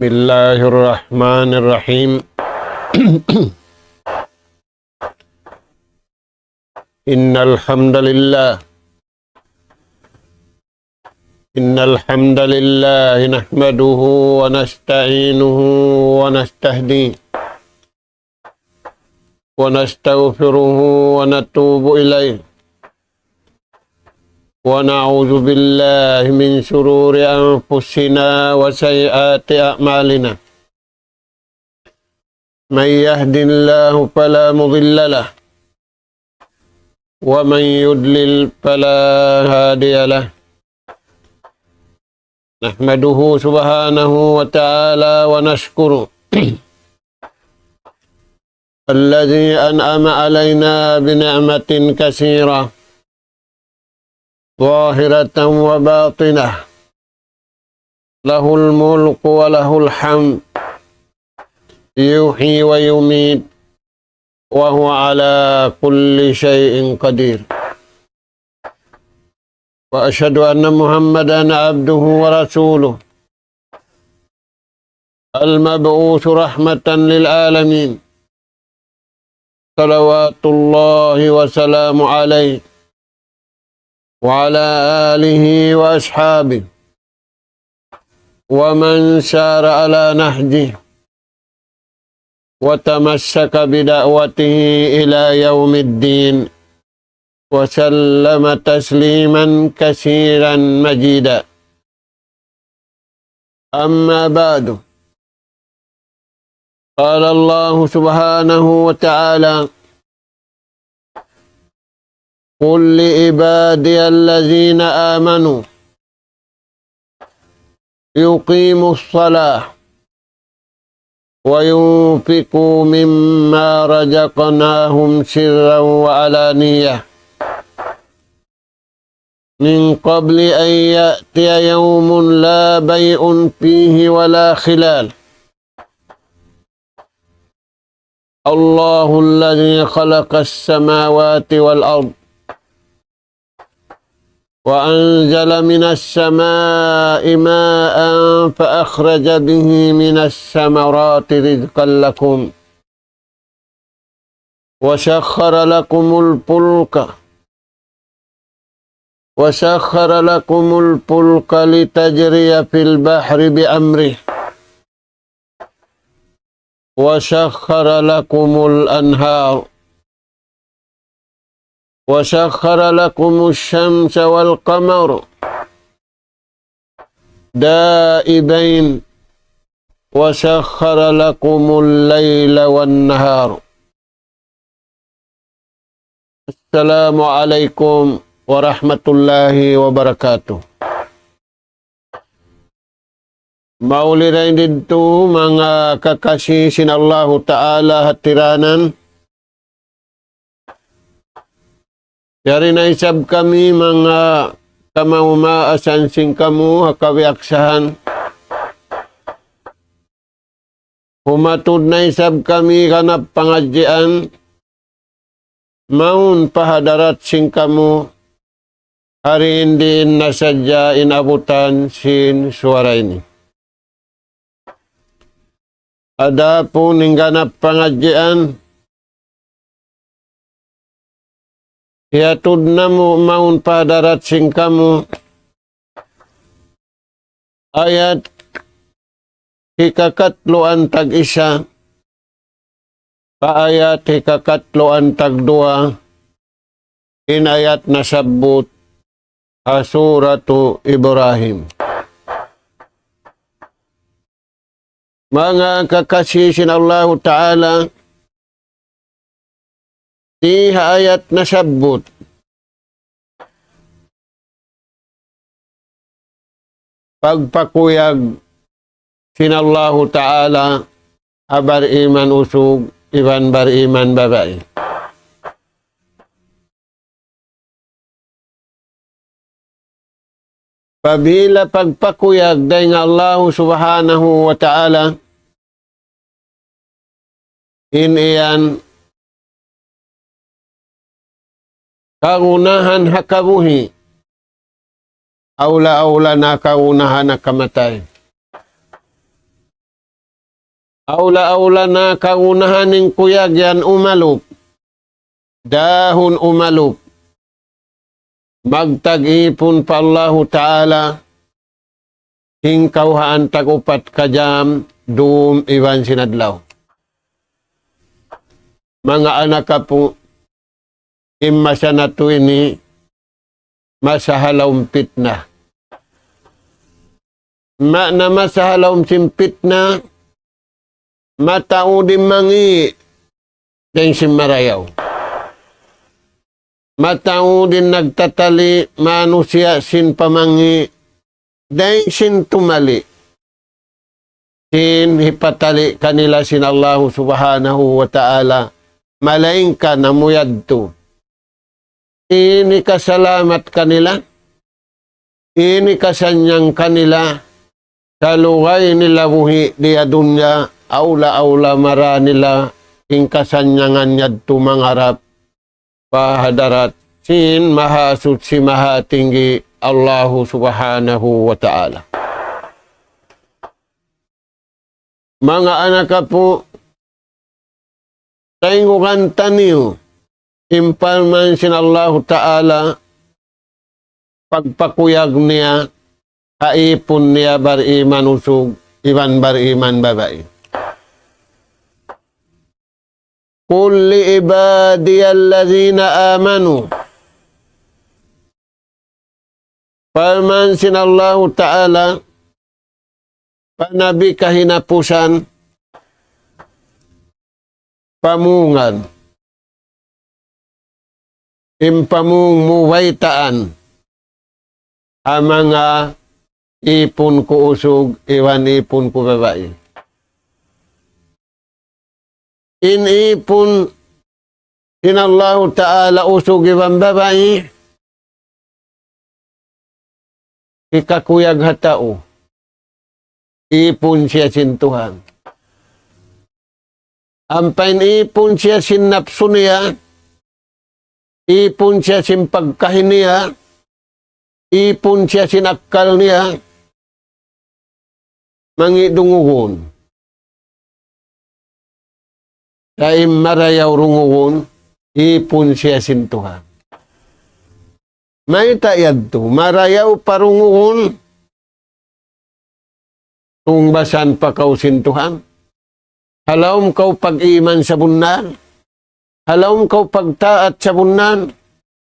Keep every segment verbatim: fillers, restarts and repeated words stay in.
بسم الله الرحمن الرحيم. إن الحمد لله، إن الحمد لله نحمده ونستعينه ونستهديه ونستغفره ونتوب إليه، ونعوذ بالله من شرور أنفسنا وسيئات أعمالنا. من يهد الله فلا مضل له، ومن يضلل فلا هادي له. نحمده سبحانه وتعالى ونشكره الذي أنعم علينا بنعمة كثيرة ظاهرة وباطنة، له الملك وله الحمد، يحيي ويميت، وهو على كل شيء قدير. وأشهد أن محمدا عبده ورسوله، المبعوث رحمة للعالمين، صلوات الله وسلامه عليه وعلى آله وأصحابه ومن سار على نهجه وتمسك بدعوته إلى يوم الدين، وسلم تسليما كثيرا مزيدا. أما بعد، قال الله سبحانه وتعالى: قل لعبادي الذين آمنوا يقيموا الصلاة وينفقوا مما رزقناهم سرا وعلانية من قبل أن يأتي يوم لا بيع فيه ولا خلال. الله الذي خلق السماوات والأرض وأنزل من السماء ماء فأخرج به من الثمرات رزقا لكم وسخر لكم الفلك وسخر لكم الفلك لتجري في البحر بأمره وسخر لكم الأنهار وسخر لكم الشمس والقمر دائبين وسخر لكم الليل والنهار. السلام عليكم ورحمة الله وبركاته. Mauli dayn didtu manga kakasi sin Allahu Ta'ala hatiranan. Yari na isab kami manga kamaumaasan sin kamu ha kabiyaksahan. Humatud na isab kami ganap pangadjian, mawn pa hadarat sin kamu, hari in diin na sadja in abutan sin suwara ini. Adapun in ganap pangadjian, hiyatud namu' mawn pa hadarat sin kamu, ayat hikakatluan tag-isa, pa ayat hikakatluan tagduwa, in ayat nasabbut ha Suratu Ibrahim. Manga kakasi sin Allahu Ta'ala, di ha ayat nasabbut, pagpakuyag sin Allahu Ta'ala ha bariman usug iban bariman babai. Apabila pagpakuyag dayn ha Allahu Subhanahu wa Ta'ala, in iyan kagunahan ha kabuhi', awla-awla na kagunahan ha kamatay. Awla-awla na kagunahan in kuyag yan umalup. Dahun umalup. Magtag-ipun pa Allahu Ta'ala, hingkaw ha antag upat ka jam, dum iban sin adlaw. Manga anak apu', in masa natu' ini, masa ha lawm pitna. Maana masa ha lawm sin pitna, mataud in mangi' dayn sin marayaw. Mataud in nagtatali' manusiya' sin pamangi' dayn sin tumali'. Sin hipatali' kanila sin Allahu Subhanahu wa Ta'ala, malaingkan amu yadtu. Ini kasalamat kanila, ini kasannyang kanila, salugay nila buhi' di ha dunya, awla-awla mara nila in kasannyangan yadtu mangarap pa hadarat sin Mahasuchi Mahatinggi Allahu Subhanahu wa Ta'ala. Manga anak apu', tayngugan taniyu in parman sin Allahu Ta'ala, pagpakuyag niya ha ipun niya bariman usug iban bariman babai. قل لعبادي الذين آمنوا. Parman sin Allahu Ta'ala, pa Nabi kahinapusan, pamungan. In pamung mu baytaan ha manga ipun ku usug iban ipun ku babai. In ipun sin Allahu Ta'ala usug iban babai, hikakuyag ha tau. Ipun siya sin Tuhan. Ampa in ipun siya sin napsu niya, ipun siya sin pagkahi niya, ipun siya sin akkal niya, mangi' dungugun. Sa' in marayaw rungugun, ipun siya sin Tuhan. Mayta' yadtu, marayaw pa rungugun, tungbasan pa kaw sin Tuhan. Ha lawm kaw pag-iman sabunnal. Ha lawm kaw pagtaat sabunnal.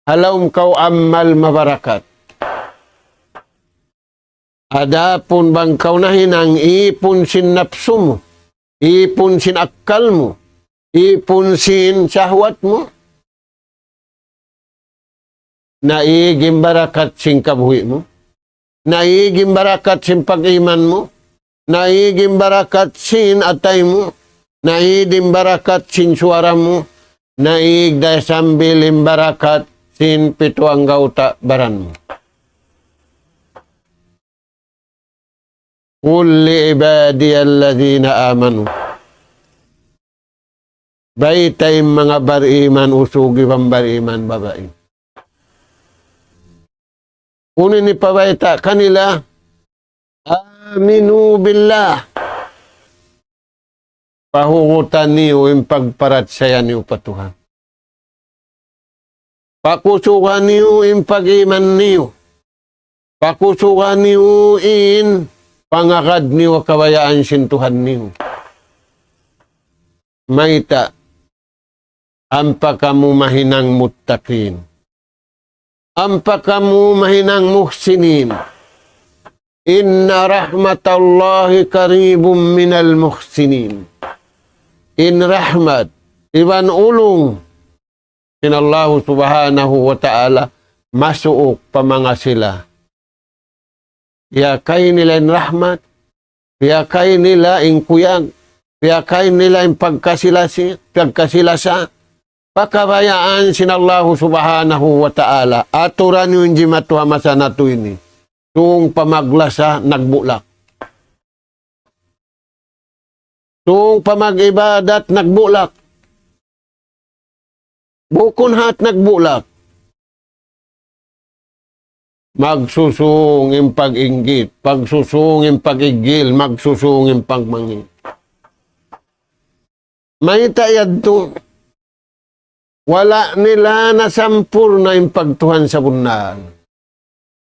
Ha lawm kaw amal mabarakat. Adapun bang kaw nahinang ipun sin napsu mu, ipun sin akkal mu, ipun sin sahwat mu, naig in barakat sin kabuhi' mu, naig in barakat sin pag-iman mu, naig in barakat sin atay mu, naig in barakat sin suwara mu, naig da sambil in barakat sin pitu anggawta' baran mu. قل لعبادي الذين آمنوا. Baytai in manga bariman usug iban bariman babai. Unu in hipabayta' kanila, آمنوا بالله. Pahugutan niyu in pagparachaya niyu pa Tuhan. Pakusugan niyu in pag-iman niyu. Pakusugan niyu in pangagad niyu ha kabayaan sin Tuhan niyu. Mayta', ampa kamu mahinang muttaqin. Ampa kamu mahinang muhsinin. إن رحمة الله قريب من المحسنين. In rahmat iban ulung sin Allahu Subhanahu wa Ta'ala masuuk pa manga sila. Piyakay nila in rahmat, piyakay nila in kuyag, piyakay nila in pagkasi-lasa, pagkasi-lasa, pa kabayaan sin Allahu Subhanahu wa Ta'ala. Aturan niyu in jimatu ha masa natu' ini. Sung pa maglasa, nagbulak. Sung pa mag-ibadat, nagbulak. Bukun hat nagbulak. Magsusung in pag-inggit, magsusung in pag-iggil, magsusung in pagmangi'. Mayta' yadtu? Wala' nila nasampurna' in pagtuhan sabunnal.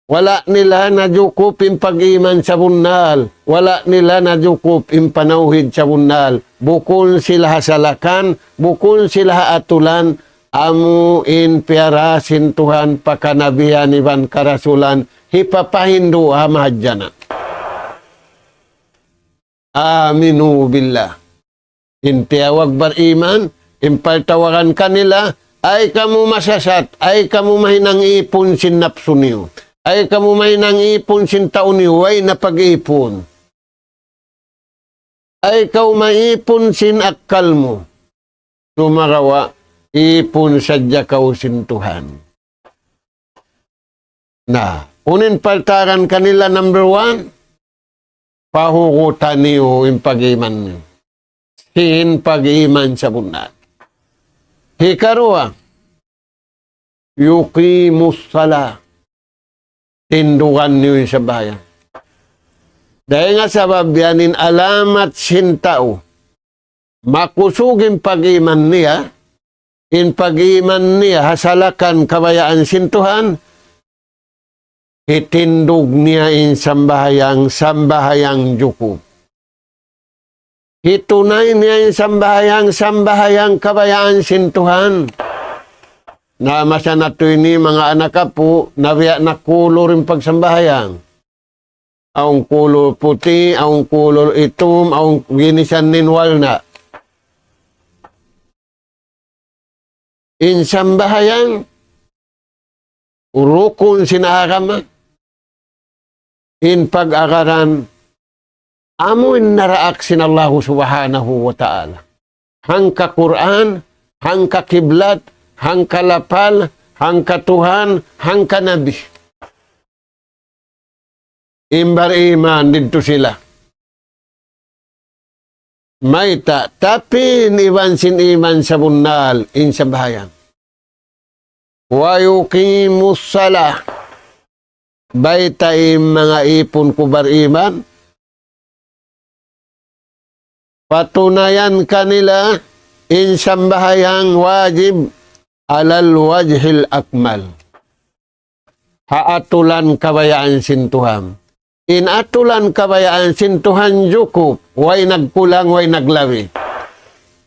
Wala' nila najukup in pag-iman sabunnal. Wala' nila najukup in panawhid sabunnal. Bukun sila ha salakan, bukun sila ha atulan, amu in piyara sin Tuhan pa kanabihan iban karasulan, hipapahindu' ha mahadjana'. آمنوا بالله. In tiyawag bariman, in pagtawagan kanila, ay kamu masasat, ay kamu mahinang ipun sin napsu niyu, ay kamu mahinang ipun sin tau niyu, way na pag-ipun. Ay kaw maipun sin akkal mu. Sumagawa', ipun sadja kaw sin Tuhan. Na, unu in paltaran kanila number one, pahugutan niyu in pag-iman niyu. Sin pag-iman sabunnal. Hikaruwa, يقيموا الصلاة. Tindugan niyu in sambahayang. Dayn ha sabab yan in alamat sin tau makusug in pag-iman niya, in pag-iman niya ha salakan kabayaan sin Tuhan, hitindug niya in sambahayang, sambahayang jukup. Hitunay niya in sambahayang, sambahayang kabayaan sin Tuhan. Na masa natu' ini manga anak apu', na biya' na kulur in pagsambahayang. Awn kulur puti', awn kulur itum, awn ginisan niya walna'. In sambahayang, rukun sin agama, in pag-agaran, amu in naraak sin Allahu Subhanahu wa Ta'ala. Hangka Qur'an, hangka kiblat, hangka lapal, hangka Tuhan, hangka Nabi. In bariman didtu sila. Mayta', tapi in iban sin iman sabunnal in sambahayang. ويقيموا الصلاة. Bayta' in manga ipun ku bariman, patunayan kanila in sambahayang wajib على الوجه الأكمل. Ha atulan kabayaan sin Tuhan. In atulan kabayaan sin Tuhan jukup, way nagkulang, way naglabi.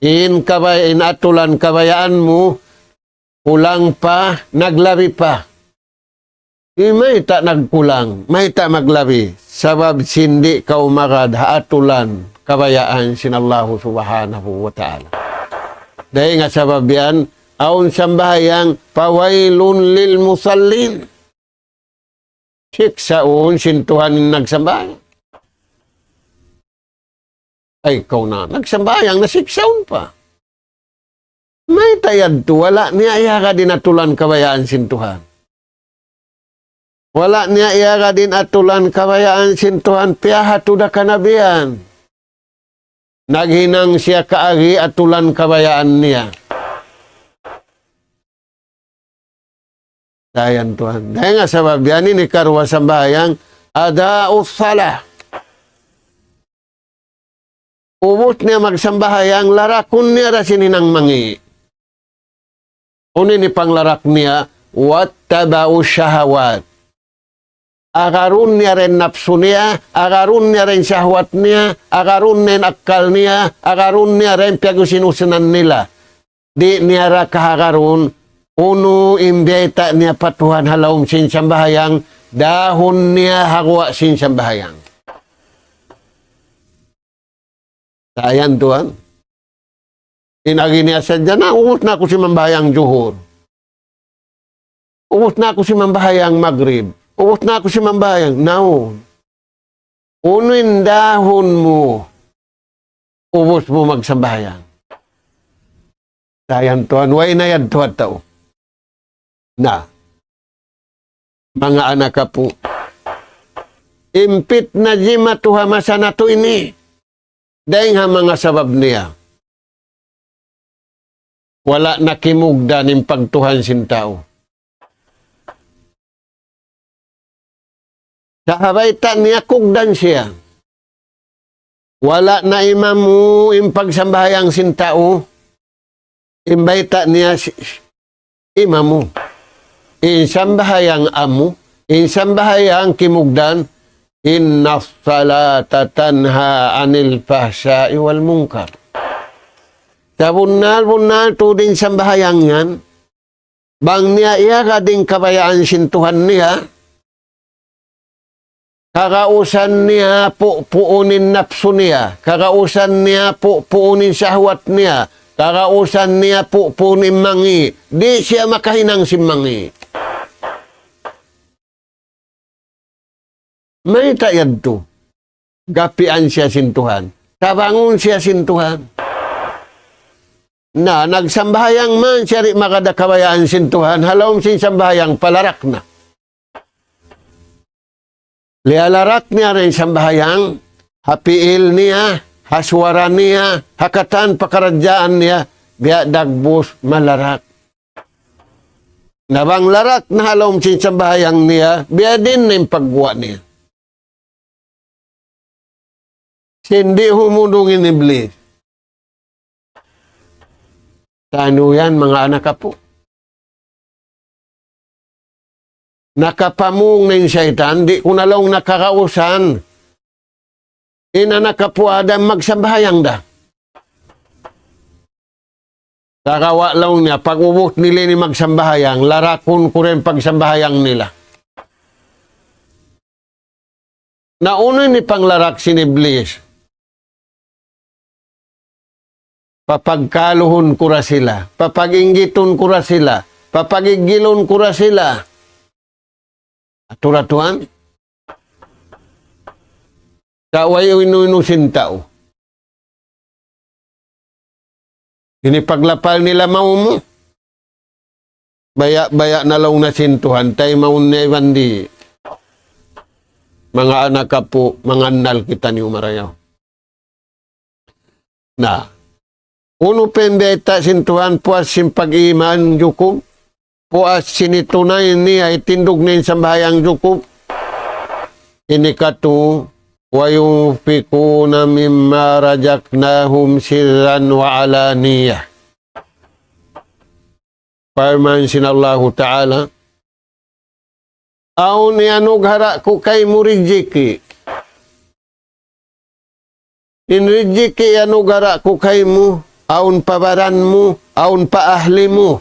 In kabay-, in atulan kabayaan mu, kulang pa, naglabi pa. Di' mayta' nagkulang, mayta' maglabi. Sabab sin di' kaw magad ha atulan kabayaan sin Allahu Subhanahu wa Ta'ala. Dayn ha sabab yan, awn sambahayang, فويل للمصلين. Siksaun sin Tuhan in nagsambahayang. Ay, kaw na, nagsambahayang na siksaun pa. Mayta' yadtu, wala' niya iyagad in atulan kabayaan sin Tuhan. Wala' niya iyagad in atulan kabayaan sin Tuhan, piyahatud ha kanabihan. Naghinang siya kaagi atulan kabayaan niya. Dayan tuwan. Dayn ha sabab yan ini karuwa sambahayang أداء الصلاة. Ubus niya magsambahayang, larakun niya da sin hinang mangi'. Unu in panglarak niya, واتبعوا الشهوات. Agarun niya da in napsu niya, agarun niya da in sahwat niya, agarun niya in akkal niya, agarun niya da in piyag-usin-usinan nila. Di' niya da kahagarun, unu in biyayta' niya pa Tuhan ha lawm sin sambahayang, dahun niya ha guwa' sin sambahayang. Sa' yan tuwan. In agi niya sadja na, ubus na aku simambahayang Juhur. Ubus na aku simambahayang Magrib. Ubus na aku simambahayang. Naun. Unu in dahun mu. Ubus mu magsambahayang. Sa' yan tuwan, way na yan tuwan tau. Na. Manga anak apu'. In pitna jimatu ha masa natu' ini. Dayn ha manga sabab niya. Wala' na kimugdan in pagtuhan sin tau. Sa' ha bayta' niya kugdan siya. Wala' na imamu in pagsambahayang sin tau. In bayta' niya si-, imamu. In sambahayang amu, in sambahayang kimugdan, إن الصلاة تنهى عن الفحشاء والمنكر. Sabunnal-bunnal tuud in sambahayang yan, bang niya iyagad in kabayaan sin Tuhan niya, kagausan niya pupuun in napsu niya, kagausan niya pupuun in sahwat niya, kagausan niya pupuun in mangi', di' siya makahinang sin mangi'. Mayta' yadtu? Gapian siya sin Tuhan. Tabangun siya sin Tuhan. Na, nagsambahayang man siya di' magad ha kabayaan sin Tuhan, ha lawm sin sambahayang palarak na. Liyalarak niya in sambahayang, ha piil niya, ha suwara niya, ha katan pakaradjaan niya, biya' dagbus malarak. Na bang larak na ha lawm sin sambahayang niya, biya' diin na in pagguwa' niya. Sin di' humundung in Iblis. Tanu yan, manga anak apu'. Nakapamung na in saytan, di' ku na laung nakakausan. In anak apu' Adam magsambahayang da. Sagawa' laung niya, pag-ubus nila ini magsambahayang, larakun ku da in pagsambahayang nila. Na unu in panglarak sin Iblis? Papagkaluhun ku da sila, papag-inggitun ku da sila, papag-iggilun ku da sila. Atura tuwan, sa' way inu-inu sin tau. Ini paglapal nila maumu. Baya'-baya' na laung na sin Tuhan, taymaun niya iban di'. Manga anak apu', mangannal kitaniyu marayaw. Na, unu pa in bayta' sin Tuhan, puas sin pag-iman jukub, puas sin hitunay niya, hitindug niya in sambahayang jukub. Ini katu', وينفقون مما رزقناهم سرا وعلانية. Parman sin Allahu Ta'ala, awn iyanugara' ku kaymu rijiki'. In rijiki' iyanugara' ku kaymu, awn pa baran mu, awn pa ahli mu.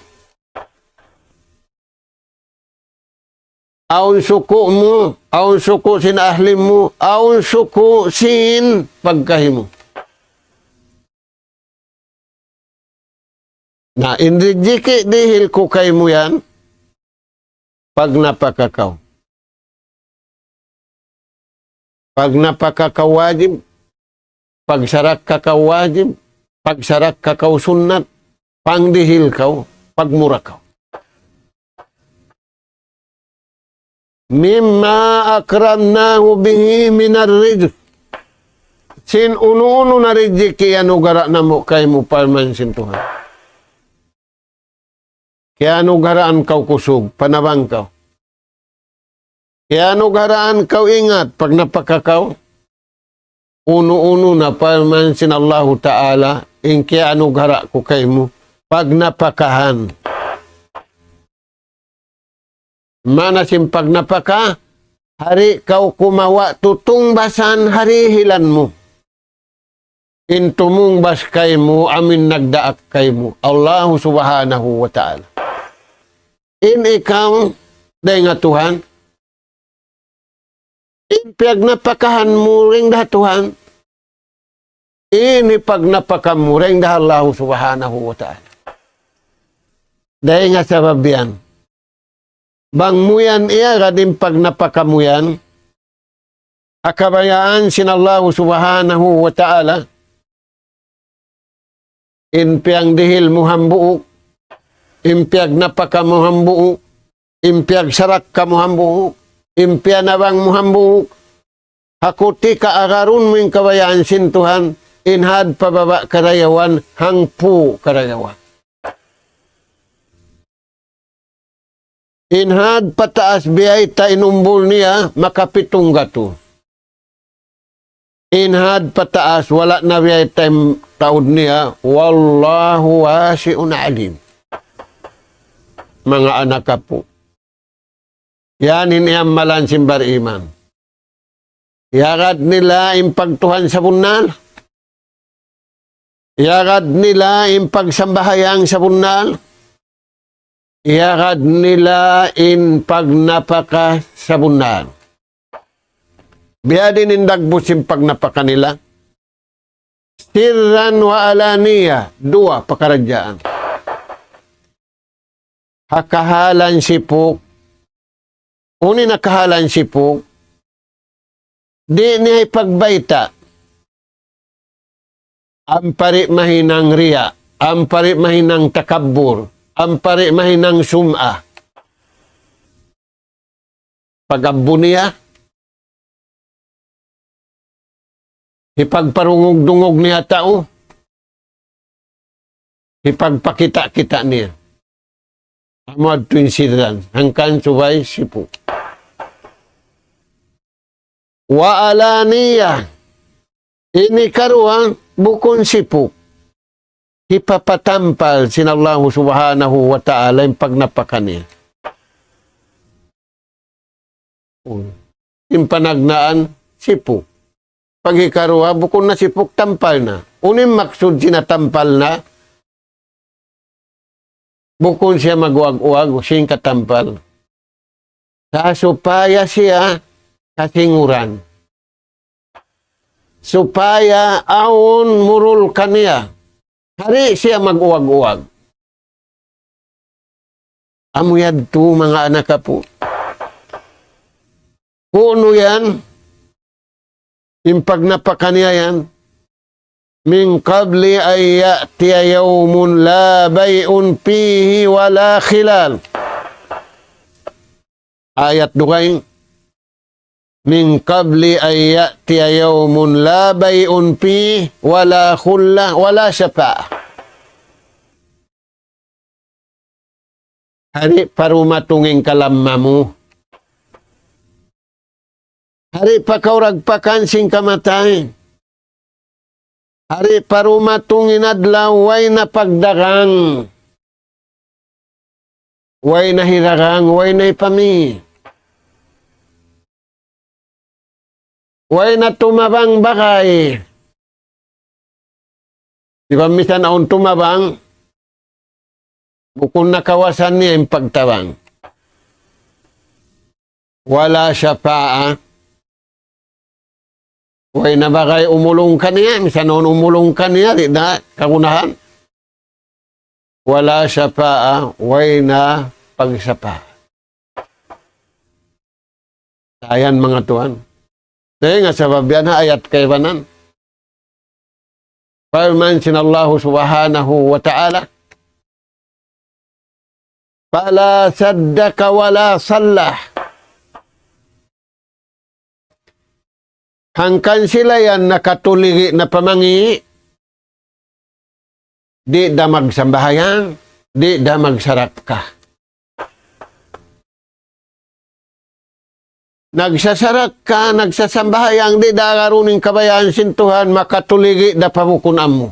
Awn suku' mu, awn suku' sin ahli mu, awn suku' sin pagkahi mu. Na, in rijiki' dihil ku kaymu yan, pagnapaka kaw. Pagnapaka kaw wajib, pagsarakka kaw wajib, pagsarakka kaw sunnat, pangdihil kaw, pagmura kaw. مما أكرمناه به من الرزق. Sin unu-unu na rijiki' iyanugara' namu' kaymu parman sin Tuhan. Kiyanugaraan kaw kusug, panabang kaw. Kiyanugaraan kaw ingat, pagnapaka kaw. Unu-unu na parman sin Allahu Ta'ala, in kiyanugara' ku kaymu, pagnapakahan. Maana sin pagnapaka, di' kaw kumawa' tutungbasan ha dihilan mu. In tumungbas kaymu, amu in nagdaak kaymu, Allahu Subhanahu wa Ta'ala. In ikaw, dayn ha Tuhan, in piyagnapakahan mu dayn ha Tuhan, in hipagnapaka mu dayn ha Allahu Subhanahu wa Ta'ala. Dayn ha sabab yan, bang mu yan iyagad in pagnapaka mu yan, ha kabayaan sin Allahu Subhanahu wa Ta'ala, in piyagdihil mu hambuuk, in piyagnapaka mu hambuuk, in piyagsarakka mu hambuuk, in piyanabang mu hambuuk, ha kutika agarun mu in kabayaan sin Tuhan, in had pa baba' karayawan, hangpu' karayawan. In had pataas biyayta' in umbul niya makapitung gatus. In had pataas, wala' na biyayta' in taud niya, والله واسع عليم. Manga anak apu'. Yan in iyamalan sin bariman. Iyagad nila in pagtuhan sabunnal. Iyagad nila in pagsambahayang sabunnal. Iyagad nila in pagnapaka sabunnal. Biya' diin in dagbus sin pagnapaka nila. سرا وعلانية, duwa pakaradjaan. Ha kahalan sipuk, unu in ha kahalan sipuk, di' niya hipagbayta'. Ampa di' mahinang riya', ampa di' mahinang takabbur, ampa di' mahinang sum'a. Pag-abbu niya, hipagparungug-dungug niya tau, hipagpakita'-kita' niya. Amu yadtu in sirran, hangkan subay sipuk. وعلانية, ini karuwa bukun sipuk. Hipapatampal sin Allahu Subhanahu wa Ta'ala in pagnapaka niya. In panagnaan, sipuk. Pag hikaruwa, bukun na sipuk, tampal na. Unu in maksud sin tampal na? Bukun siya mag-uwag-uwag, sin katampal. Sa supaya siya kasinguran. Supaya awn murul kaniya. Di' siya mag-uwag-uwag. Amu yadtu manga anak apu'. Kunu' yan, in pagnapaka niya yan. من قبل أن يأتي يوم لا بيع فيه ولا خلال. Ayat dugaing. من قبل أن يأتي يوم لا بيع فيه ولا خلة ولا شفاعة. Di' pa dumatung in kalamma mu. Di' pa kaw dagpakan sin kamatay. Di' pa dumatung in adlaw, way na pagdagang. Way na hidagang, way na hipami. Way na tumabang bagay. Di' ba misan awn tumabang, bukun na kawasan niya in pagtabang. ولا شفاعة. Way na bagay umulung kaniya, misan awn umulung kaniya, di' na kagunahan. ولا شفاعة, way na pagsapaat. Sa' yan manga tuwan. Dayn ha sabab yan ha ayat kaibanan. Parman sin Allahu Subhanahu wa Ta'ala, فلا صدق ولا صلى. Hangkan sila yan nakatuligi' na pa mangi', di' da magsambahayang, di' da magsarakka. Nagsasarakka, nagsasambahayang, di' da agarun in kabayaan sin Tuhan, makatuligi' da pa bukun amu.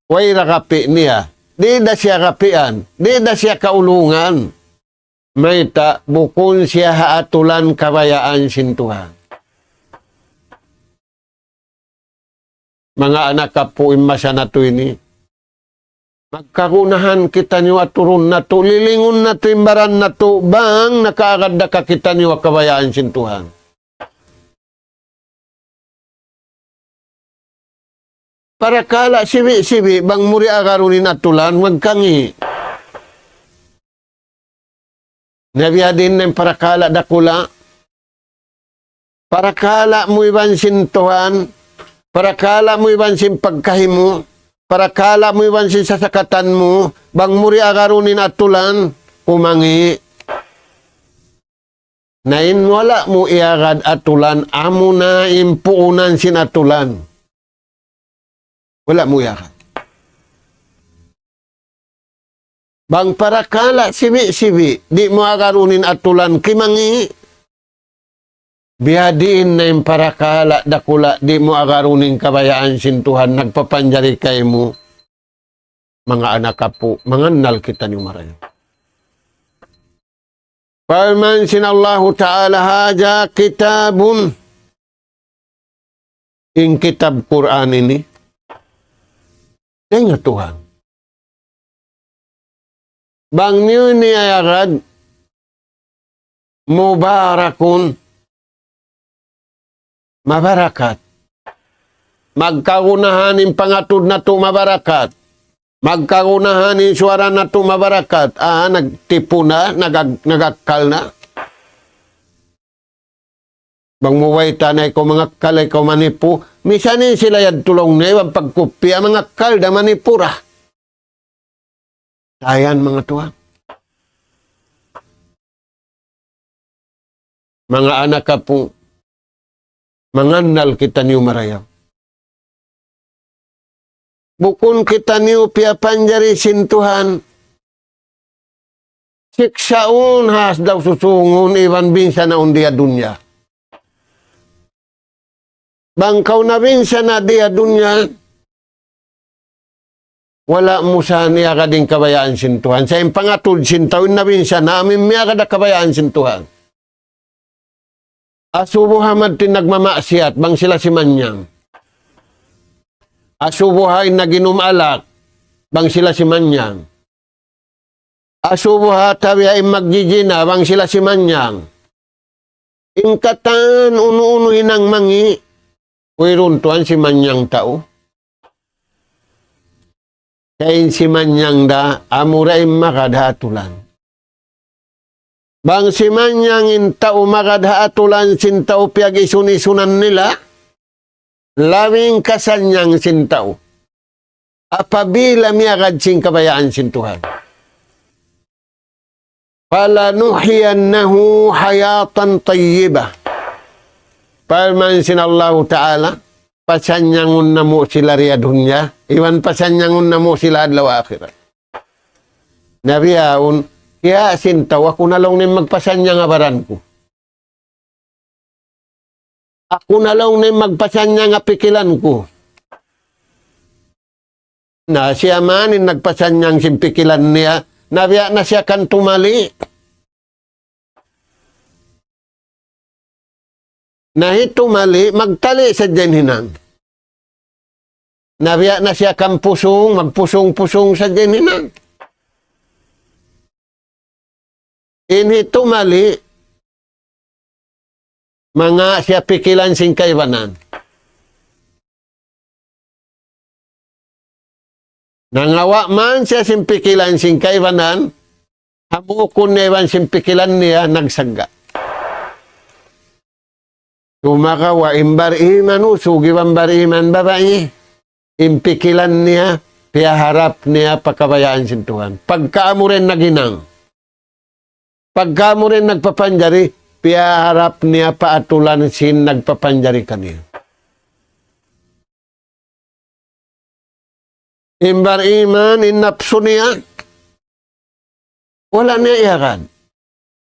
Way da kapi' niya, di' da siya kapian, di' da siya kaulungan. Mayta', bukun siya ha atulan kabayaan sin Tuhan. Manga anak apu', in masa natu' ini, magkagunahan kitaniyu, aturun natu', lilingun natu' in baran natu', bang nakaagad da kakitaniyu ha kabayaan sin Tuhan. Parakala' sibi'-sibi', bang mu di' agarun in atulan, magkangi'. Na biya' diin na in parakala' dakula'. Parakala' mu iban sin Tuhan, parakala' mu iban sin pagkahi mu, parakala' mu iban sin sasakatan mu, bang mu di' agarun in atulan, kumangi'. Na in wala' mu iyagad atulan, amuna in puunan sin atulan. Wala' mu iyagad. Bang parakala' sibi'-sibi', di' mu agarun in atulan, kimangi'. Biyadiin na in parakala' dakula', di' mu agarun in kabayaan sin Tuhan nagpapanjari kaymu, manga anak apu', mangannal kitaniyu marayaw. Parman sin Allahu Ta'ala, هذا كتاب, in kitab Qur'an ini, dayn ha Tuhan. Bang niyu ini iyagad, مبارك, mabarakat. Magkagunahan in pangatud natu' mabarakat. Magkagunahan in suwara natu' mabarakat. Ah, nagtipu na, nagag-, nagakkal na. Bang mu bayta' na ikaw mangakkal, ikaw manipu, misan in sila yadtu laung niya, iban pagkupiya, mangakkal da, manipu da. Dayn manga tuwan. Manga anak apu', mangannal kitaniyu marayaw. Bukun kitaniyu piyapanjari sin Tuhan, siksaun has daw susūngun iban binsanaun di ha dunya. Bang kaw nabinsana' di ha dunya, wala' mu sa niyagad in kabayaan sin Tuhan. Sa' in pangatud sin tau in nabinsana', amu in miyagad da kabayaan sin Tuhan. Asubuha madtu in nagmamaksiyat, bang sila simanyang. Asubuha in naginum alak, bang sila simanyang. Asubuha tabiya' in magjijina, bang sila simanyang. In katan unu-unu hinang mangi', wayruun tuwan simanyang tau. Kay in simanyang da, amura in magad ha atulan. Bang simanyang in tau magad ha atulan sin tau piyag-isun-isunan nila, labi in kasanyang sin tau apabila miyagad sin kabayaan sin Tuhan. فلنحيينه حياة طيبة. Parman sin Allahu Ta'ala, pasanyangun namu' sila di ha dunya, iban pasanyangun namu' sila adlaw akhirat. Na bihaun, kiyasin tau, aku na laung niya in magpasanyang ha baran ku. Aku na laung niya in magpasanyang ha pikilan ku. Na siya man in nagpasanyang sin pikilan niya, na biya' na siya kan tumali. Na hi tumali, magtali sadja in hinang. Na biya' na siya kan pusung, magpusung-pusung sadja in hinang. In hi tumali, manga siya pikilan sin kaibanan. Nangawa' man siya sin pikilan sin kaibanan, hambuukun niya iban sin pikilan niya nagsagga'. Sumagawa' in bariman usug iban bariman babai, in pikilan niya, piyaharap niya pa kabayaan sin Tuhan. Pagka amu ra in naghinang, pagka amu ra in nagpapanjari, piyaharap niya pa atulan sin nagpapanjari kaniya. In bariman, in napsu niya, wala' niya iyagad.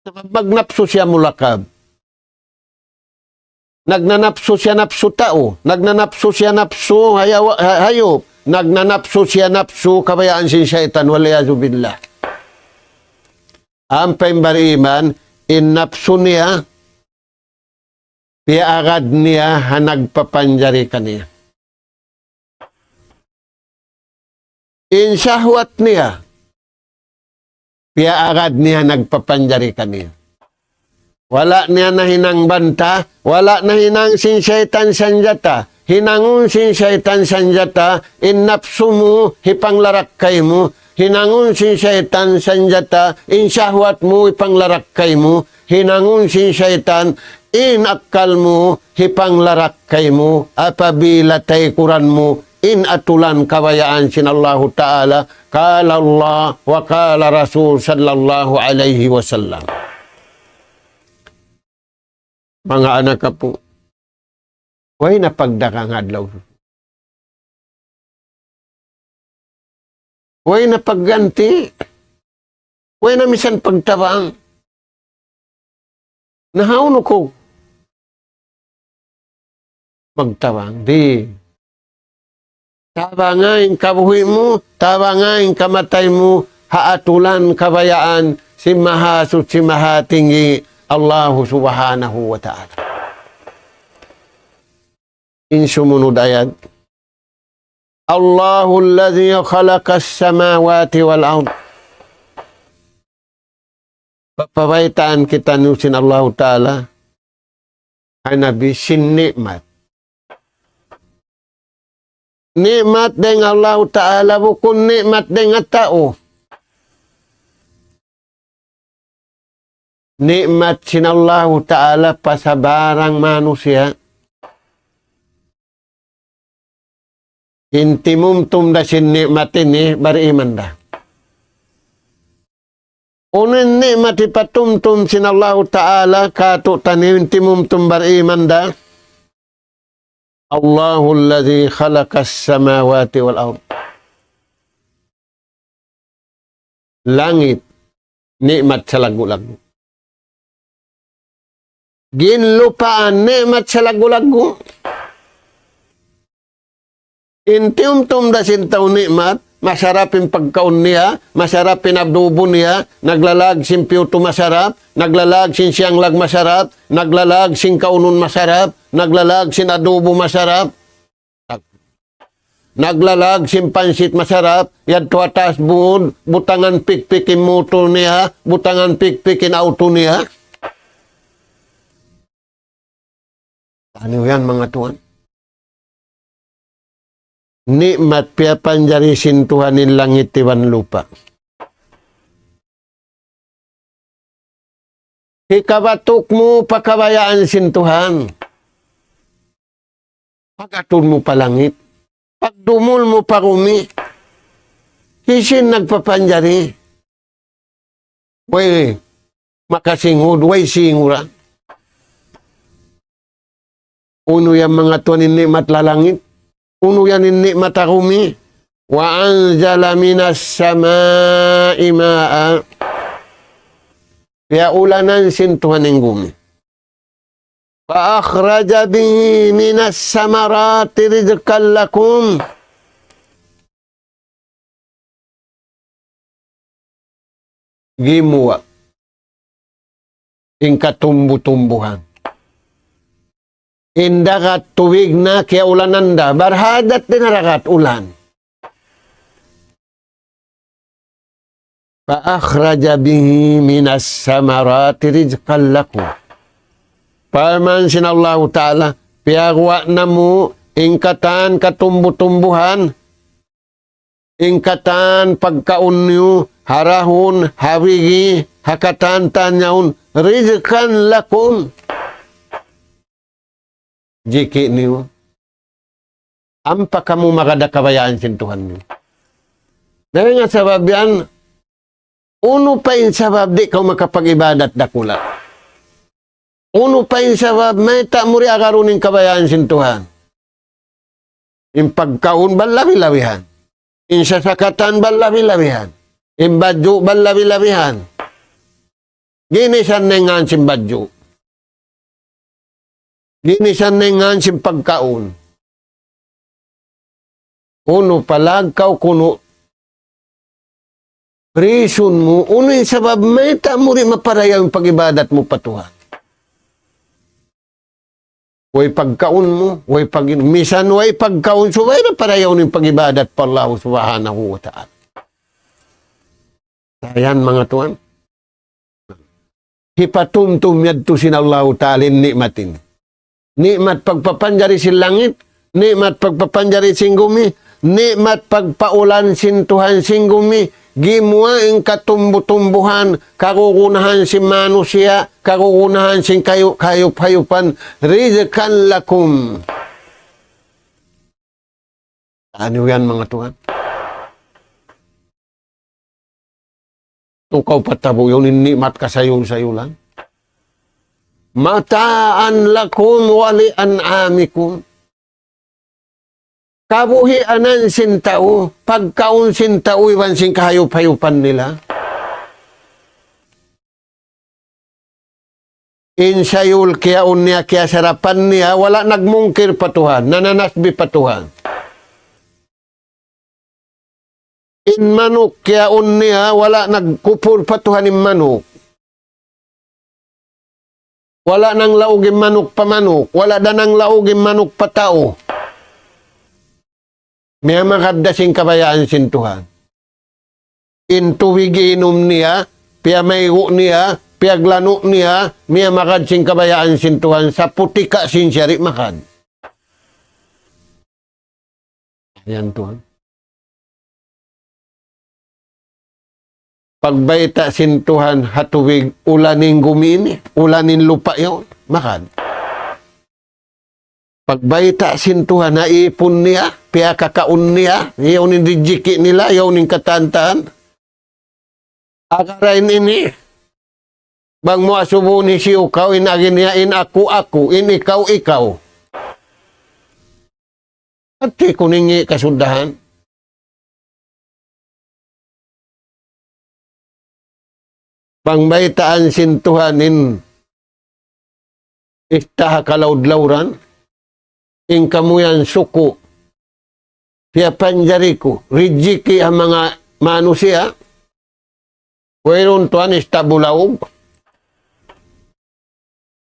Sabab magnapsu siya mulakab. Nagnanapsu siya napsu tau. Nagnanapsu siya napsu hayawa-, ha-, hayup. Nagnanapsu siya napsu kabayaan sin saytan. والعياذ بالله. Ampa in bariman, in napsu niya, piyaagad niya ha nagpapanjari kaniya. In sahwat niya, piyaagad niya nagpapanjari kaniya. Wala' niya nahinang banta, wala' nahinang sin saytan sanjata. Hinangun sin saytan sanjata, in napsu mu, hipanglarak kaymu. Hinangun sin saytan sanjata, in sahwat mu, hipanglarak kaymu. Hinangun sin saytan, in akkal mu, hipanglarak kaymu. Apabila taykuran mu, in atulan kabayaan sin Allahu Ta'ala, قال الله وقال رسول صلى الله عليه وسلم. Manga anak apu', way na pagdagang adlaw. Way na pagganti. Way na misan pagtabang. Na hawnu kaw? magtabang. Di'. Tabanga in kabuhi' mu, tabanga in kamatay mu, ha atulan kabayaan sin Mahasuchi Mahatinggi, Allahu Subhanahu wa Ta'ala. In sumunud ayat, الله الذي خلق السماوات والأرض. Pa-, pabaytaan kitaniyu sin Allahu Ta'ala, ay Nabi, sin ni'mat. Ni'mat dayn Allahu Ta'ala, bukun ni'mat dayn ha tau. Ni'mat sin Allahu Ta'ala pa sabarang manusiya'. In timumtum da sin ni'mat ini, bariman da. Unu in ni'mat hipatumtum sin Allahu Ta'ala kātu'niyu, in timumtum bariman da. الله الذي خلق السماوات والأرض. Langit, ni'mat salaggu'-laggu'. Ginlupaan, ni'mat salaggu'-laggu'. In tiyumtum da sin tau ni'mat, masarap in pagkaun niya, masarap in adubu niya, naglalag sin piyutu masarap, naglalag sin siyanglag masarap, naglalag sin kaunun masarap, naglalag sin adubu masarap. Naglalag sin pansit masarap, yadtu ha taas bungud, butangan pikpik in mutul niya, butangan pikpik in auto niya. Unu yan, manga tuwan? Ni'mat piyapanjari sin Tuhan in langit iban lupa'. Hikabatuk mu pa kabayaan sin Tuhan. Pag-atud mu pa langit. Pagdumul mu pa gumi. Hisiyu in nagpapanjari? Way makasingud, way singuran. Unu yan, manga tuwan, in ni'mat ha langit? Unu yan in ni'mat ha gumi? وأنزل من السماء ماء. Piyaulanan sin Tuhan in gumi. فأخرج به من الثمرات رزقا لكم. Gimuwa' in katumbu-tumbuhan. In dagat tubig na kiyaulanan da, barhadat dayn ha dagat ulan. فأخرج به من الثمرات رزقا لكم. Parman sin Allahu Ta'ala, piyaguwa' namu' in katan katumbu-tumbuhan, in katan pagkaun niyu, ha dahun, ha bigi, ha katan-katan yaun, رزقا لكم. Jiki' niyu. Ampa kamu magad ha kabayaan sin Tuhan niyu. Dayn ha sabab yan, unu pa in sabab di' kaw makapag-ibadat dakula'? Unu pa in sabab mayta' mu di' agarun in kabayaan sin Tuhan? In pagkaun bang labi-labihan. In sasakatan bang labi-labihan. In badju' bang labi-labihan. Ginisan na in ngan sin badju'. Ginisan na in ngan sin pagkaun. Unu pa lagkaw kunu' reason mu, unu in sabab mayta' mu di' maparayaw in pag-ibadat mu pa Tuhan? Way pagkaun mu, way pag-, misan way pagkaun, subay na parayaw in pag-ibadat pa Allah Subhanahu wa Ta'ala. Sa' yan, manga tuwan. Hipatumtum yadtu sin Allahu Ta'ala in ni'mat ini. Ni'mat pagpapanjari sin langit, ni'mat pagpapanjari sin gumi, ni'mat pagpaulan sin Tuhan sin gumi, gimuwa' in katumbu-tumbuhan, kagunahan sin manusiya', kagunahan sin kayu-, kahayup-hayupan, رزقا لكم. Unu yan, manga tuwan? Tukaw patabu' yaun in ni'mat kasayul-sayulan. متاعا لكم ولأنعامكم. Kabuhianan sin tau, pagkaun sin tau iban sin kahayup-hayupan nila. In sayul kiyaun niya, kiyasarapan niya, wala' nagmungkir pa Tuhan, nananasbih pa Tuhan. In manuk kiyaun niya, wala' nagkupur pa Tuhan in manuk. Wala' nanglaug in manuk pa manuk, wala' da nanglaug in manuk pa tau. Miyamagad da sin kabayaan sin Tuhan. In tubig inum niya, piyamaygu' niya, piyaglanu' niya, miyamagad sin kabayaan sin Tuhan, saputika' sin siya di' magad. Yan tuwan. Pagbayta' sin Tuhan ha tubig, ulan in gumi ini, ulan in lupa' yaun, magad. Pagbayta' sin Tuhan ha īpun niya, piyakakaun niya, yaun in rijiki' nila, yaun in katantan. Agarain ini, bang mu asubuhun hisiyu kaw, in agi niya, in aku, aku, in ikaw, ikaw. Hati ku ningi' kasuddahan. Pangbaytaan sin Tuhan in ista' ha kalaud-lauran, in kamuyan suku', piyapanjari ku, rijiki' ha manga manusiya', wayruun tuwan ista' bulaug,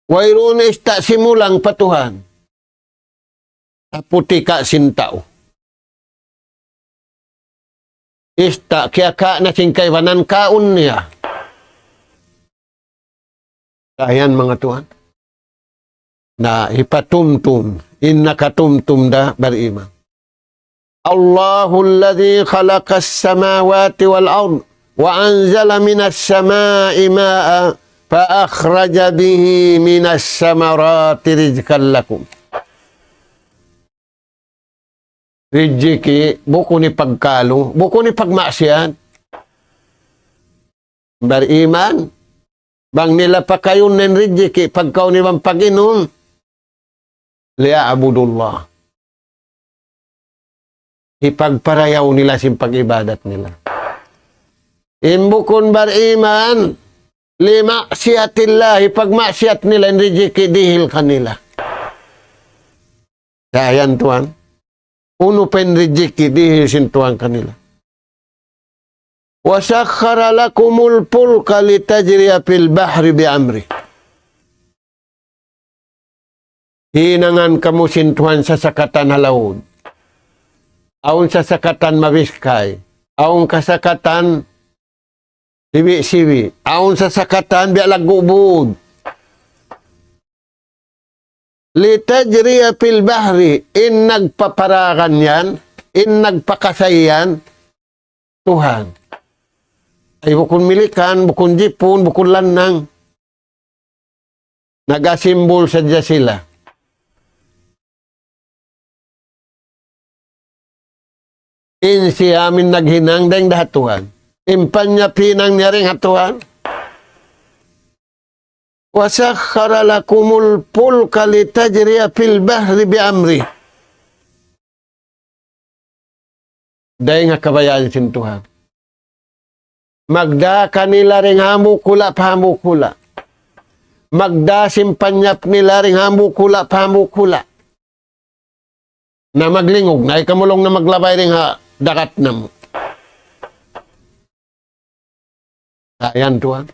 wayruun ista' simulang pa Tuhan. Saputika' sin tau. Ista' kiyaka' na sin kaibanan kaun niya. Dayan manga tuwan. Na hipatumtum, in nakatumtum da bariman. الله الذي خلق السماوات والأرض وأنزل من السماء ماء فأخرج به من الثمرات رزقا لكم. Rijiki', bukun hipagkalu, bukun hipagmaksiyat. Bariman, bang nila pakayun in rijiki', pagkaun iban pag-inum, ليعبدوا الله. Hipagparayaw nila sin pag-ibadat nila. In bukun bariman, لمعصية الله, hipagmaksiyat nila in rijiki' dihil kanila. Dayan tuwan. Unu pa in rijiki' dihil sin Tuhan kanila. وسخر لكم الفلك لتجري في البحر بأمره. Hinangan kamu sin Tuhan sasakatan ha laud. Awn sasakatan mabiskay. Awn kasakatan sibi'-sibi'. Awn sasakatan biya' laggu' bud. لتجري في البحر, in nagpaparagan yan, in nagpakasay yan, Tuhan. Ay, bukun Milikan, bukun Jipun, bukun Lannang. Nag-asimbul sadja sila. In siya amin naghinang dayn da ha Tuhan. In panyap hinang niya dayn ha Tuhan. وسخر لكم الفلك لتجري في البحر بأمره. Dayn ha kabayaan sin Tuhan. Magdā kanila dayn ha hambuuk hula' pa hambuuk hula'. Magdā sin panyap nila dayn ha hambuuk hula' pa hambuuk hula'. Na maglingug, na ikaw laung na maglabay dayn ha dagat namu'. Dayan tuwan.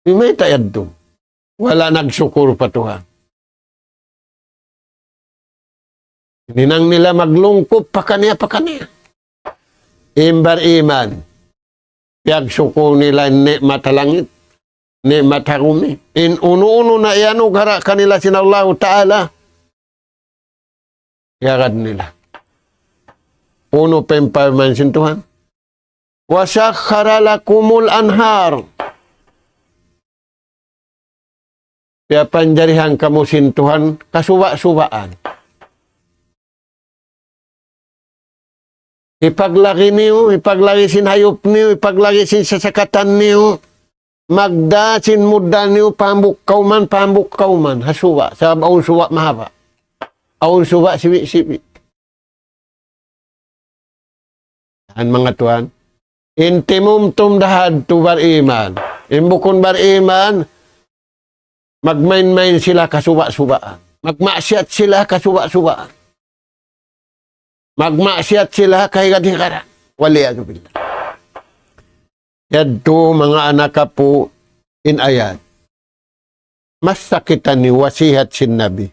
Di' mayta' yadtu. Wala' nagsukur pa Tuhan. Hinang nila maglungkup pakaniya-pakaniya. In bariman, piyagsukur nila in ni'mat ha langit, ni'mat ha gumi. In unu-unu na iyanugara' kanila sin Allahu Ta'ala, iyagad nila. Unu pa in parman sin Tuhan? وسخر لكم الأنهار. Piyapanjarihan kamu sin Tuhan kasuba'-subaan. Hipaglagi niyu, hipaglagi sin hayup niyu, hipaglagi sin sasakatan niyu, magdā sin mudda niyu pa hambuuk kawman, pa hambuuk kawman, ha suba', sabab awn suba' mahaba', awn suba' sibi'-sibi'. Yan manga tuwan, in timumtum da hadtu bariman, in bukun bariman, Magmain-main sila kasuba'-subaan. Magmaksiyat sila kasuba'-subaan. Magmaksiyat sila kahigad-higaran. Wal iyadhu billah. Yadtu manga anak apu' in ayat. Masa kitaniyu wasihat sin Nabi.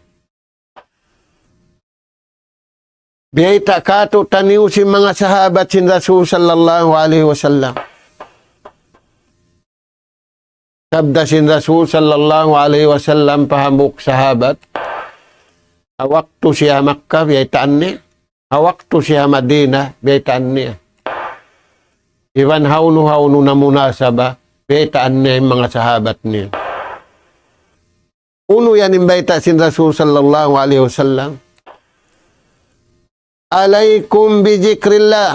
Biyayta' kātu'niyu sin manga sahabat sin Rasul sallallahu alayhi wasallam. Sabda sin Rasul sallallahu alayhi wasallam pa hambuuk sahabat. Ha waktu siya Makkah, biyaytaan niya. Ha waktu siya Madinah, biyaytaan niya. Iban hawnu-hawnu na munasaba, biyaytaan niya in manga sahabat niya. Unu yan in bayta' sin Rasul sallallahu alayhi wasallam? عليكم بذكر الله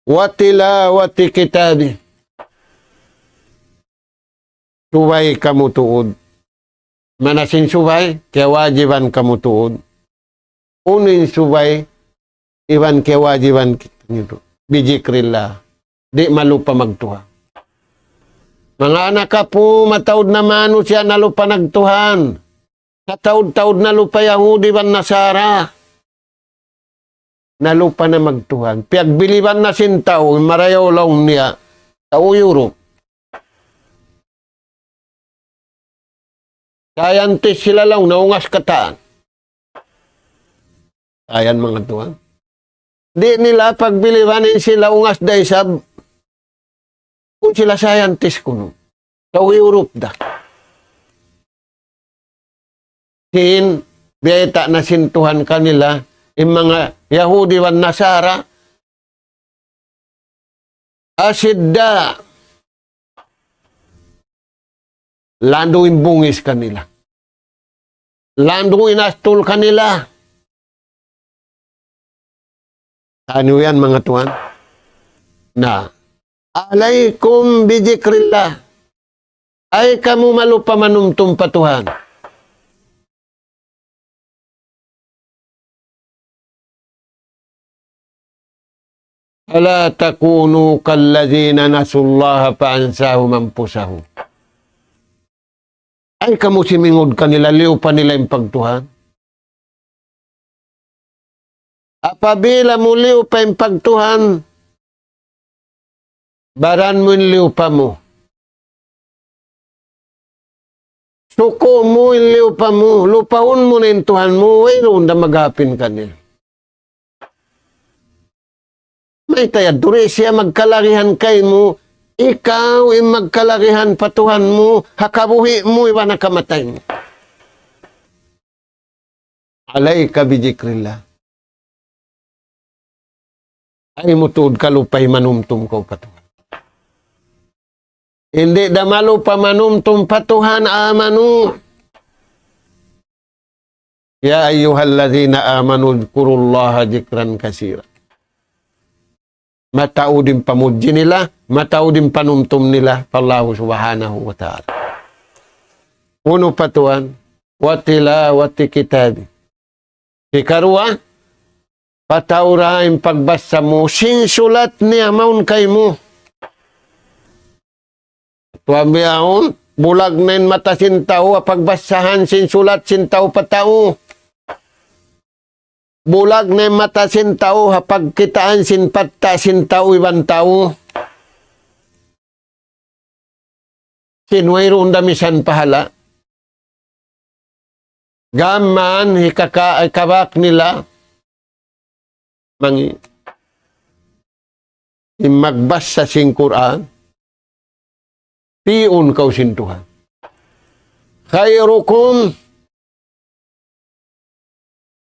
وتلاوة كتابه. Subay kamu tuud. Mana sin subay, kiyawajiban kamu tuud. Unu in subay, iban kiyawajiban kitaniyu. بذكر الله. Di' malupa magtuhan. Manga anak apu', mataud na manusiya' nalupa nagtuhan. Sataud-taud nalupa Yahudi iban Nasara. Nalupa na magtuhan. Piyagbiliban na sin tau, marayaw laung niya, tau Europe. Scientist sila laung, naungas katān. Ayan manga tuwan. Di' nila pagbiliban in sila ungas da isab. Kunu' sila scientist kunu'. Tau Europe da. Sin, biyayta' na sin Tuhan kanila, in manga Yahudi iban Nasara, أشداء. Landu' in bungis kanila. Landu' in astul kanila. Unu yan, manga tuwan? Na, عليكم بذكر الله. Ay kamu malupa manumtum pa Tuhan. ولا تكونوا كالذين نسوا الله فأنساهم أنفسهم. Ay kamu simingud kanila, liyupa nila in pagtuhan. Apabila mu liyupa in pagtuhan, baran mu in liyupa mu. Suku' mu in liyupa mu, lupaun mu na in Tuhan mu, wayruun da maghapin kaniya. Mayta' yadtu? Di' siya magkalagihan kaymu, ikaw in magkalagihan pa Tuhan mu, ha kabuhi' mu, iban ha kamatay mu. عليك بذكر الله. Ay mu tuud kalupahi manumtum kaw pa Tuhan. Di' da malupa manumtum pa Tuhan, amanu. يا أيها الذين آمنوا اذكروا الله ذكرا كثيرا. Mataud in pamudji nila, mataud in panumtum nila pa Allah Subhanahu wa Ta'ala. Unu pa Tuhan? وتلاوة كتابه. Hikaruwa, pataura in pagbasa mu sin sulat niya mawn kaymu. Tuwan bihaun, bulag na in mata sin tau ha pagbasahan sin sulat sin tau pa tau. Bulag na in mata sin tau ha pagkitaan sin patta' sin tau iban tau. Sin wayruun da misan pahala'. Gām mayan hikaka-, hikabak nila. Mangi-, in magbasa sin Qur'an, pi'un kaw sin Tuhan. خيركم,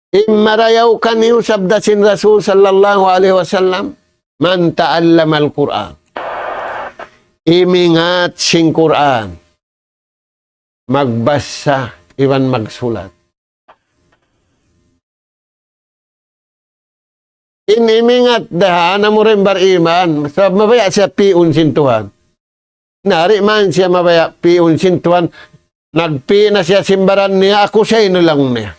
in marayaw kaniyu, sabda sin Rasul sallallahu alayhi wasallam, من تعلم القرآن. In mingat sin Qur'an, magbasa iban magsulat. In mingat da ha amu in bariman, sabab mabaya' siya pi'un sin Tuhan. Na, di' man siya mabaya' pi'un sin Tuhan, nagpi' na siya sin baran niya, aku siya in laung niya.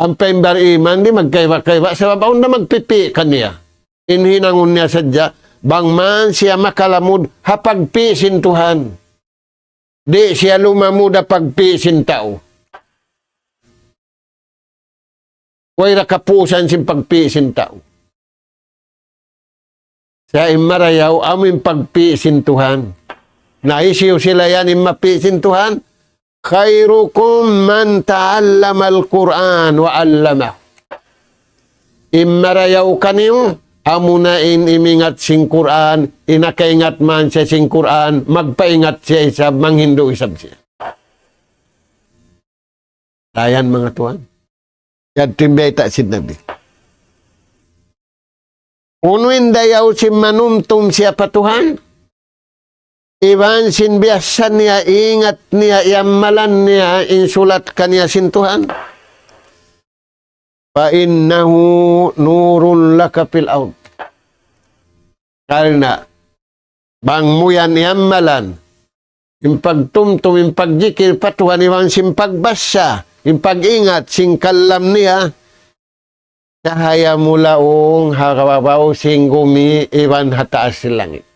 Ampa in bariman di' magkaiba-kaiba, sabab awn na magpipi' kaniya. In hinangun niya sadja, Bang man siya makalamud ha pagpi' sin Tuhan. Di' siya lumamud ha pagpi' sin tau. Way da kapusan sin pagpi' sin tau. Sa' in marayaw, amu in pagpi' sin Tuhan. Na hisiyu sila yan in mapi' sin Tuhan? خيركم من تعلم القرآن وعلمه. In marayaw kaniyu, amuna in imingat sin Qur'an, in nakaingat man siya sin Qur'an, magpaingat siya isab, manghindu' isab siya. Dayan manga tuwan. Yadtu in bayta' sin Nabi. Unu in dayaw sin manumtum siya pa Tuhan? Iban sin biyasa niya, ingat niya, iyamalan niya, in sulat kaniya sin Tuhan. فإنه نور لك في الأرض. Karna' bang mu yan iyamalan, in pagtumtum, in pagjikil pa Tuhan, iban sin pagbasa, in pag-ingat sin kalam niya, sahaya mu laung ha babaw sin gumi iban ha taas sin langit.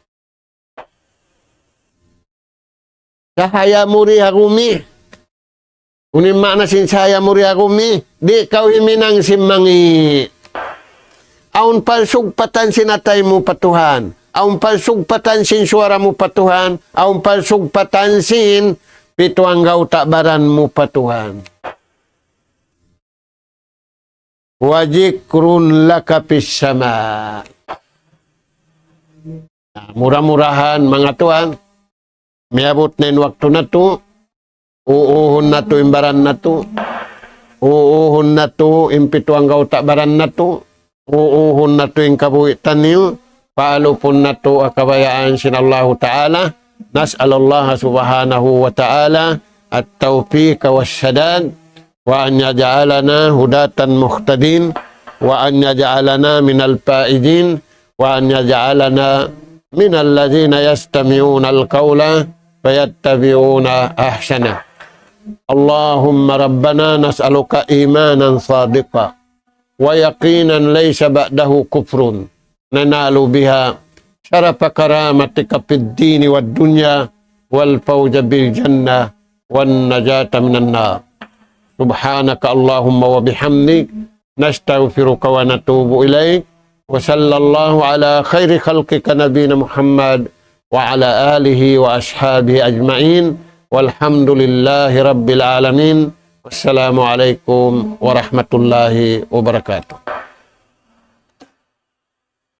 Sahaya mu di ha gumi. Unu in maana sin sahaya mu di ha gumi? Di' kaw himinang sin mangi'. Awn pagsugpatan sin atay mu pa Tuhan. Awn pagsugpatan sin suwara mu pa Tuhan. Awn pagsugpatan sin pitu anggawta' baran mu pa Tuhan. وذكر لك في السماء. Na, mura-murahan, manga tuwan, miyabut na in waktu natu', uuhun natu' in baran natu', uuhun natu' in pitu anggawta' baran natu', uuhun natu' in kabuhi' taniyu, paalupun natu' ha kabayaan sin Allahu Ta'ala. نسأل الله سبحانه وتعالى التوفيق والسداد، وأن يجعلنا هداة مهتدين، وأن يجعلنا من الفائزين، وأن يجعلنا من الذين يستمعون القول فيتبعون أحسنه. اللهم ربنا نسألك إيمانا صادقا ويقينا ليس بعده كفر، ننال بها شرف كرامتك في الدين والدنيا والفوز بالجنة والنجاة من النار. سبحانك اللهم وبحمدك، نستغفرك ونتوب إليك. وصلى الله على خير خلقك نبينا محمد وعلى آله وأصحابه أجمعين. والحمد لله رب العالمين. والسلام عليكم ورحمة الله وبركاته.